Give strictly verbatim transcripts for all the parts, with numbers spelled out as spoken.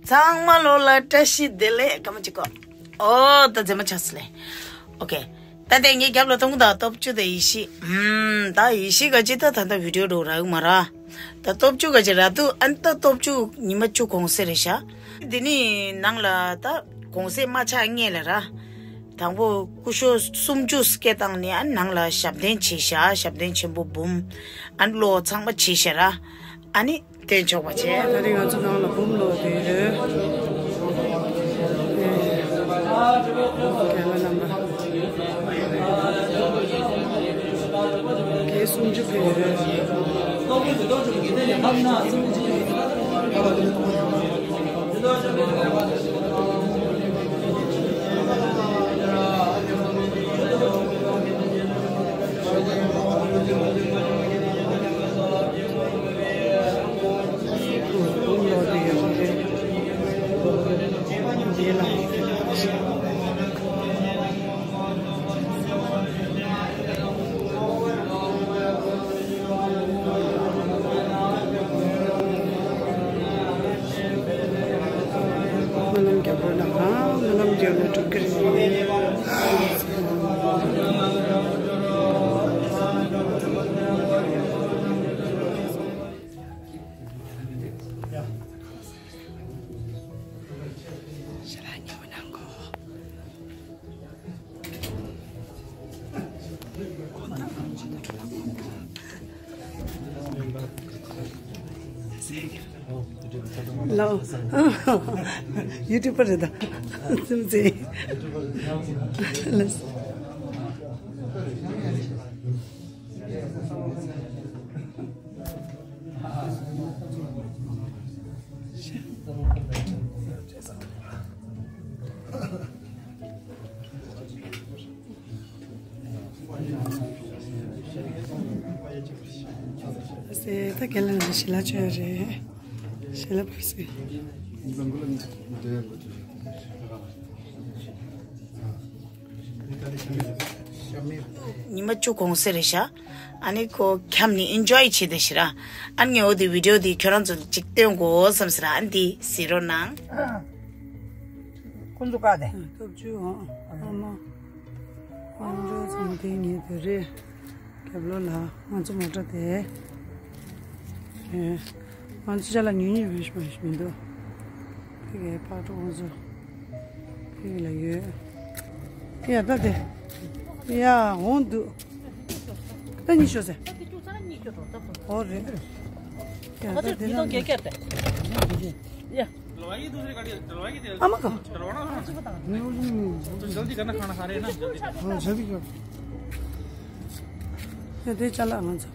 ཚང་མ་ལོ་ལ་བཀྲ་ཤིས་བདེ་ལེགས། སྐར་མ་གཅིག་གོ། ཨོ་ད་མཛེས་མ་ཆགས་སོང་ལེ། ཨོ་ཀེ། ད་དེ་ངའི་རྒྱབ་ལ་མཐོང་གི་ད་སྟོབས་བཅུ་དང་ཡེ་ཤེས། ཨུམ། ད་ཡེ་ཤེས་ག་ཅི་ད་ད་ད་བི་ཌིའོ་འགྲོ་རག་གི་མ་ར། ད་སྟོབས་བཅུ་ག་ཅི་ར་དུ་ཨན་ད་སྟོབས་བཅུ་ཉི་མ་བཅུ་གུང་སེང་རེད་ཤག་དེ་ནི་ནང་ལ་ད་གུང་སེང་མ་ཆགས་སྔོན་ལ་ར། དང་པོ་སྐུ་ཞབས་སུམ་ཅུ་སྐད་བཏང་ནས་ཨ་ནང་ལ་ཞབས་བརྟན་བྱས་ཤག་ཞབས་བརྟན་ཆེན་པོ་འབུམ། ཨ་ལོ་ཚང་མ་བྱས་ཤག་ར། ཨ་ནི་བརྟན་ཆོག་པ་བྱས། ད་རིང་ང་ཚོ་ནང་ལ་འབུམ་ལོ་དེ་ཡོད། རྒན་ལགས་རྣམ་པ། རྒན་སུམ་ཅུ་ཕེབས་ཡོད། སྨོན་ལམ་རྒྱག་དགོས་ན་ཨ། སྨོན་ལམ་རྒྱག་ན་འགྲིག་གི་རེད། ལའོ། ཡུ་ཊུབ་པར་རེད་ད། སུམ་རྩེ། ལགས། ཨ་སེ་ད་རྒན་ལགས་ཞལ་ལག་མཆོད་རེད། ཞལ་ལག་ཕར་སེ། ཉི་མ་བཅུ་གུང་སེང་རེད་ཤག་ཨ་ནི་ཁོ་འཁྱམ་ནི་ཨེན་ཇོའི་བྱེད་དེ་ཤི་ར། ཨ་ནི་ངས་འོ་དེ་བི་ཌིའོ་དེ་ཁྱོད་རང་ཚོ་ལ་ཅིག་སྟོན་དགོས་བསམ་ཟེར་ར། ཨ་ནི་དེ་གཟིགས་རོགས་གནང་། ཁོང་ཚོ་བཀག་སྟེ། སྟོབས་བཅུ་འོང་། ཨ་མ། དབང་འགྲོ་ཚང་དེ་ངེས་དེ་རེད། རྒྱབ་ལོགས་ལ་ང་ཚོ་མོ་ཊ་དེ། ཨེ། ང་ཚོ་ཅ་ལག་ཉོ་ཉོ་བེད་ཤ་མ་ཤ་མི་འདུག་ཕ་གིའི་ཕག་གྲུ་ཁོང་ཚོ་ཕ་གི་ལ་ཡོད། ཡ་ད་དེ། ཡ་འོང་འདུག་ད་གཉིས་ཤོག་ཟེར། ཨོ་རེད། ཡ་ད་དེ་ན། ཡ། ཨ་མ་ག हाँ, जल्दी कर। ཡ་དེ་ཅ་ལག་ང་ཚོ།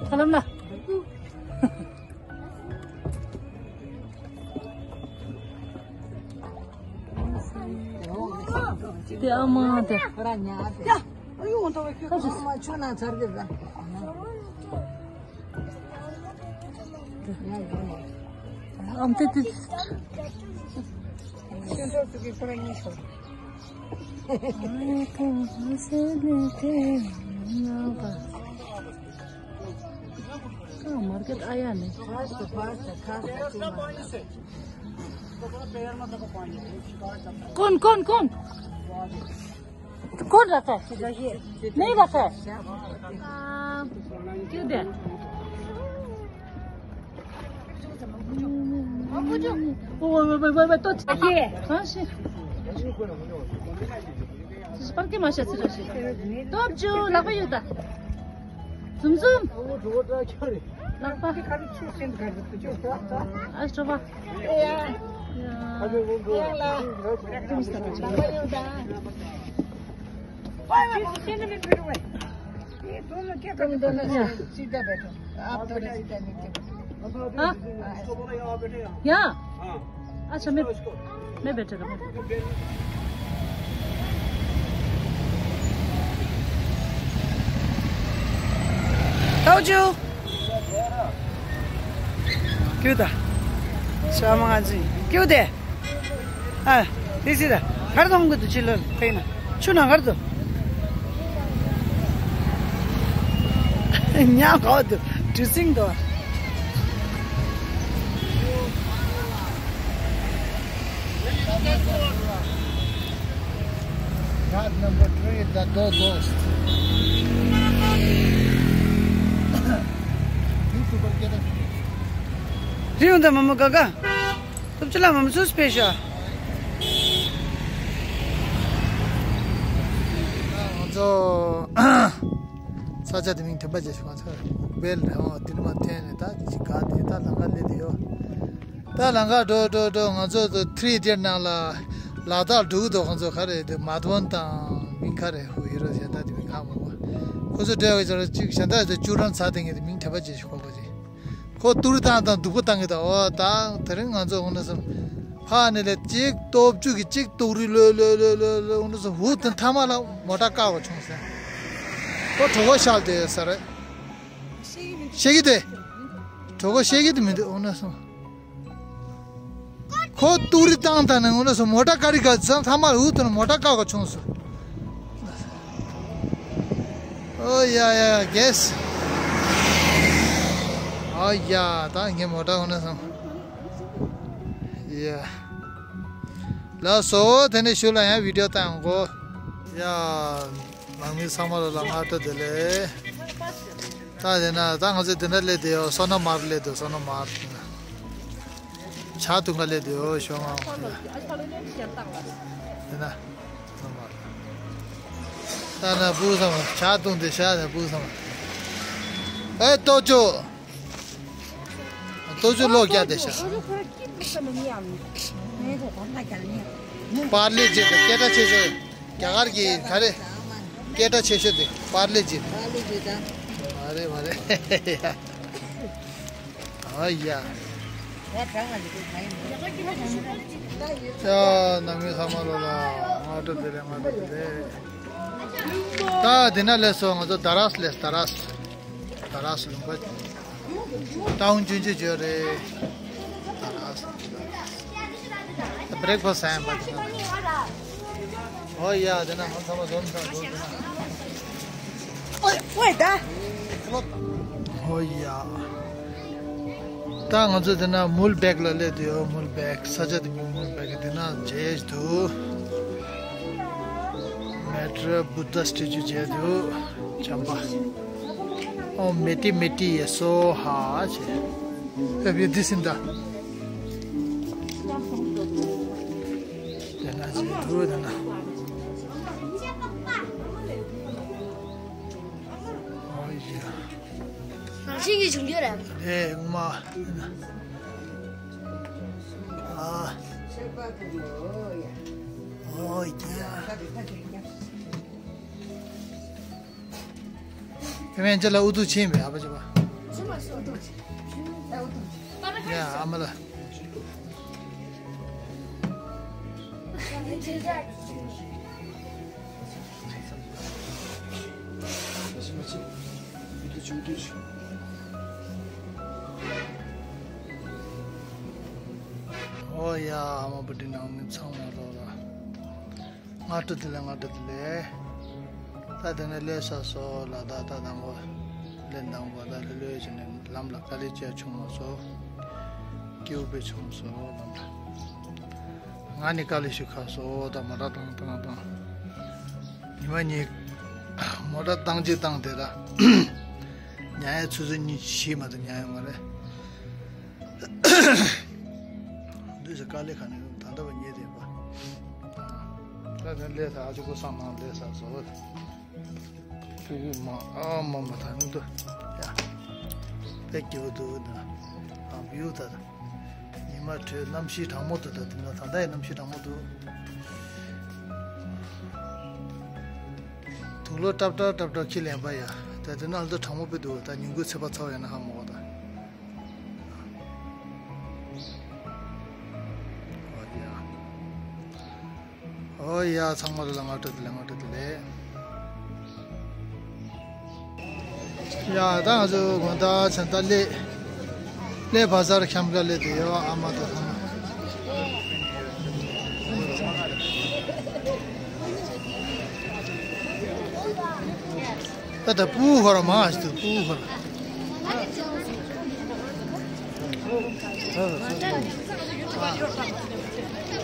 ཐ་ལམ་ལ། དེ་ཨ་མ་དེ། ཨ་མ་ཆུ་ན་ཚར་གི་ར། ཨམ་ཏི་ཏི། मार्केट आया नहीं। कौन, कौन, कौन? कौन रखा है? नहीं रखा है। क्यों दे? वो, वो, वो, वो, वो तो चाहिए। हाँ, शी। पर के माशा से रशी। तो अब जो लगा ये था। zum zum. ལག་པ། ཨ་སྤྲོ་བ། ཡ། ཡ་ལ། तुम दोनों क्या करो, दोनों सीधा बैठो। आप थोड़ा सीधा नीचे बैठो। हाँ? या। अच्छा, मैं, मैं बैठेगा। ताउजू। क्यों था? श्यामा जी, क्यों दे? ཨ། དེ་སྲིད་ད། གར་དུ་འོང་གི་འདུག་ཕྱི་ལོགས་ཕེབས་ན། ཆུ་ནང་གར་དུ། ཉ་ག་བ་འདུག་གྲུ་གཟིངས་འདུག That number three is the dog ghost. YouTuber get it. རིང་དུ་མ་མོ་ག་ག་ཐུབ་ཆུ་ལ་མམ་སུ་སྤེ་ཤ། ང་ཚོ་ས་ཆ་དེ་མིང་དེ་འབའ་ཅེ་ཤི་ང་ཚོ་བེལ་རེད། འོ་དེ་ནི་མ་འཐེན་ནས་ད་ཅི་ག་དེ་ད་ལམ་ཁ་སླེབས་དེ་ཡོད། ད་ལམ་ཁ་འགྲོ་འགྲོ་འགྲོ། ང་ཚོ་ཐི་རི་ཨི་ཌི་ཡེཊ་ནང་ལ་ལ་དྭགས་འགྲོ་གི་འདུག་ང་ཚོ་ག་རེ་དེ་མ་དབོན་དང་མིང་ག་རེ་ཧུ་ཧི་རོ་གཞན་དག་དེ་མིང་ཧ་མ་གོ་ཁོ་ཚོ་འདྲ་བའི་ཚོ་ཅིག་གཞན་དག་ཚོ་ཅུ་རང་ཚ་དེ་ངས་དེ་མིང་དེ་འབའ་ཅེ་ཤི་གོ་གོ་ཅིག་ཁོ་ཏུ་རི་བཏང་དང་སྡུག་པོ་བཏང་གི་ད། འོ་ད་དེ་རིང་ང་ཚོ་འོ་ན་སོང་ཕ་ནས་ལས་གཅིག་སྟོབས་བཅུ་གི་གཅིག་ཏུ་རི་ལོས་ལོས་ལོས་ལོས་ལོས་འོ་ན་སོང་ཧུ་དེ་མཐའ་མ་ལ་མོ་ཊ་བཀག་པ་བྱུང་ཟེར། ཁོ་གྲོད་ཁོག་ཤལ་དེ་ཟེར་རེད། ཤེས་ཀྱི་དེ། གྲོད་ཁོག་ཤེས་ཀྱི་དེ་མི་འདུག་འོ་ན་སོང་ཁོ་ཏུ་རི་བཏང་དང་ནས་འོ་ན་སོང་མོ་ཊ་ཀ་རི་ག་ཙམ་མཐའ་མ་ལ་ཧུ་དེ་ན་མོ་ཊ་བཀག་པ་བྱུང་སོང་། Oh, yeah, yeah, yeah, guess. Oh, yeah, ད་ངའི་མོ་ཊ་འོ་ན་སོང་། Yeah. ལགས་སོ། དེ་ནས་ཞུ་ལ་ཡང་བི་ཌི་ཡོ་བཏང་གོ། Yeah. ནང་མི་ཚང་མ་ལ་ལ་སྔ་དྲོ་བདེ་ལེགས། ད་དེ་ན་ད་ང་ཚོ་དེ་འདྲ་སླེབས་དེ་ཡོད། སོ་ན་མར་སླེབས་དེ་སོ་ན་མར་དེ་ན། ཇ་འཐུང་ག་སླེབས་དེ་ཡོད་ཞོ་ང་། དེ་ན། ད་ན་བུ་སམ་ཇ་འཐུང་དེ་ཤ་ན་བུ་སམ། ཨེ་ཏོ་ཅོ། ཏོ་ཅོ་ལོ་རྒྱ་དེ་ཤ། པར་ལི་ཇི་དང་སྐད་གྲགས་ཆེ་ཤོས། རྒྱ་གར་གྱི་ག་རེ། སྐད་གྲགས་ཆེ་ཤོས་དེ་པར་ལི་ཇི། པར་ལི་ཇི་དང་། མ་རེད་མ་རེད། ཨ་ཡ། ཡ་ནང་མི་ཚང་མ་ལོ་ལ་སྔ་དྲོ་བདེ་ལེགས། སྔ་དྲོ་བདེ་ལེགས། ད་འདི་ན་སླེབས་སོང་། ང་ཚོ་དཱ་རཱས་སླེབས། དཱ་རཱས། དཱ་རཱས་ལུང་པ། ཏའུན་ཆུང་ཆུང་ཅིག་ཡོད་རེད། དཱ་རཱས། བྷི་རེག་ཕ་སི་ཟ་ཡ་པ་དེ་ན། ཨོ་ཡ་དེ་ན་ང་ཚང་མ་འཛོམས་ས་འཛོམས་དེ་ན། ཨོ་ཡ། ད་ང་ཚོ་དེ་ན་མུལ་བེག་ལ་སླེབས་དུས་ཡོད། མུལ་བེག་ས་ཆ་དེ་མིང་མུལ་བེག་དེ་ན་མཇལ་འདུག་མེ་ཊར་བུ་དྷ་སི་ཊེ་ཅུ་མཇལ་འདུག་བྱམས་པ། ཨོ་མེ་ཏི་མེ་ཏི་ཡེ་སོ་ཧ་ཅེ། ཨེ་བི་དི་སིན་ད། དེ་ན་ཅི་འདུག་དེ་ན། ཨོ་ཡ། རང་བཞིན་གྱིས་བྱུང་རྒྱུ་རེད། རེད་ངོ་མ། དེ་ན། ཨ། ཨོ་ཡ། དེ་མིན་ཅི་ལ་ཨུ་ཐུག་ཕྱིན་པས་ཨ་ཕ་ཅི་པ། ཕྱིན་མ་སོང་། ཨུ་ཐུག་ཕྱིན། ཨུ་ཐུག་ཕྱིན། ཡ་ཨ་མ་ལ། ཨོ་ཡ་ཨ་མ་བུ་དེ་ནང་མི་ཚང་མ་ལོ་ལ། སྔ་དྲོ་བདེ་ལེགས། སྔ་དྲོ་བདེ་ལེགས། ད་དེ་ནས་སླེབས་ཚར་སོང་། ལ་དྭགས་ད་དང་པོ་སླེབས་དང་པོ་ད་ལྷོད་ལྷོད་བྱས་ནས་ལམ་ལ་དཀའ་ལས་བྱས་བྱུང་མ་སོང་། སྐྱིད་པོ་དཔེ་བྱུང་སོང་ལམ་ལ། ང་ནི་དཀའ་ལས་ཞིག་ཁག་སོང་། ད་མོ་ཊ་བཏང་བཏང་བཏང་། ཉི་མ་གཉིས་མོ་ཊ་བཏང་གཅིག་བཏང་དེ་ལ་ཉལ་ཡ་ཆུ་ཚོད་གཉིས་བཞི་མ་གཏོགས་ཉལ་ཡ་མ་རེད། འདུས་ས་དཀའ་ལས་ཁག་ནས་ད་ལྟ་བ་ཉལ་དེ་པ། ད་ནི་ལས་ས་ཨ་ཅོ་ཀོ་སང་ནང་ལས་ས་བཟོ་བ། ཕྲུ་གུ་མ་ཨ་མ་མ་ཐག་ནི་འདུག་ཡ། དཔེ་སྐྱིད་པོ་འདུག་ན། ཨ་བིའུ་ད་ད། ཉི་མ་དྲོས་གནམ་གཤིས་གྲང་མོ་འདུག་ད་དེ་ན་ད་ལྟ་ཡི་གནམ་གཤིས་གྲང་མོ་འདུག་དུག་ལོག་ཏབ་ཏབ་ཏབ་ཏབ་ཁྱི་ལེན་པ་ཡ། ད་དེ་ན་ལ་དུ་གྲང་མོ་དཔེ་འདུག་ད་ཉིན་གུང་ཚེས་པ་ཚ་བ་ཡ་ན་ཧ་མོ་ད། ཨོ་ཡ། ཨོ་ཡ། ཚང་མ་ལ་ལ་ང་སྤྲོད་དེ་ལ་ང་སྤྲོད་དེ་ལས། ཡ་ད་ང་ཚོ་དགོང་དག་ཚན་ད་ལས་ལས་བ་ཟར་འཁྱམ་ག་ལས་དེ་ཡོ་ཨ་མ་དང་ཚང་མ། ད་ད་པུ་ཧོ་ར་མ་ཨ་སྟུ་པུ་ཧོ་ར།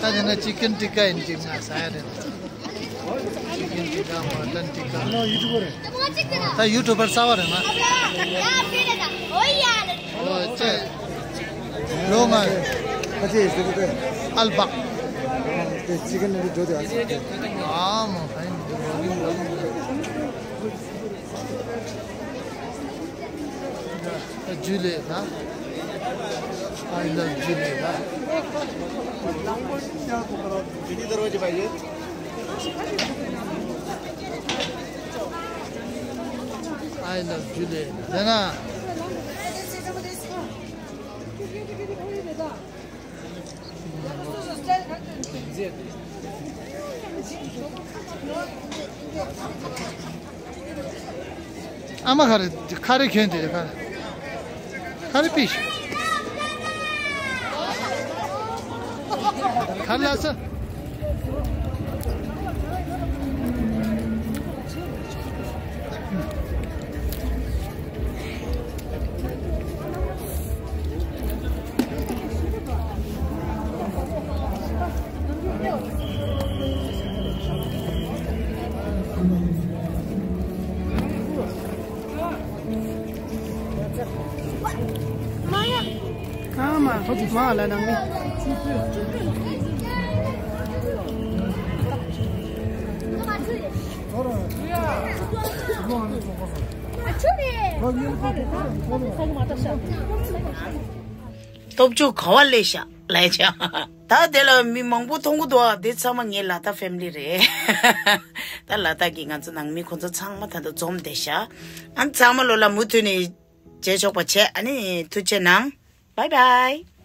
ད་དེ་ན་ཅི་ཀན་ཏི་ཀ་ཡིན་གྱི་ང་ས་ཡ་རེད། ཅི་ཀན་ཏི་ཀ་མ་ཏན་ཏི་ཀ་ད་ཡུ་ཊུ་བར་གསར་བ་རེད་ན། ཨོ་ཅེ། ལོ་ང་། ཨལ་བག་ཨ་མ་ཧན། ཇུ་ལེ་ད། I love Julie ད། I love Julie ད་ན། ཨ་མ་ཁ་རེ་ཁ་རེ་གྱོན་དེ་རེ་ཁ་རེ་ཁ་རེ་པིཤ་ཁ་ལ་ས། མ་ཡ། གང་མ་མ་ལ་ནང་མི། སྟོབས་ཆུ་ག་བ་ལས་ཤག་ལས་ཆ། ད་དེ་ལ་མི་མང་པོ་མཐོང་གི་འདུག་ཨ། དེ་ཚང་མ་ངའི་ལ་དྭགས་ཕེ་མི་ལི་རེད། ད་ལ་དྭགས་ཀྱི་ང་ཚོ་ནང་མི་ཁོང་ཚོ་ཚང་མ་ད་ལྟ་འཛོམས་བསྡད་ཤག་ཨ་ཚང་མ་ལོ་ལ་མུ་མཐུད་ནས་མཇལ་ཆོག་པ་བྱས། ཨ་ནི་ཐུགས་རྗེ་གནང་། Bye bye.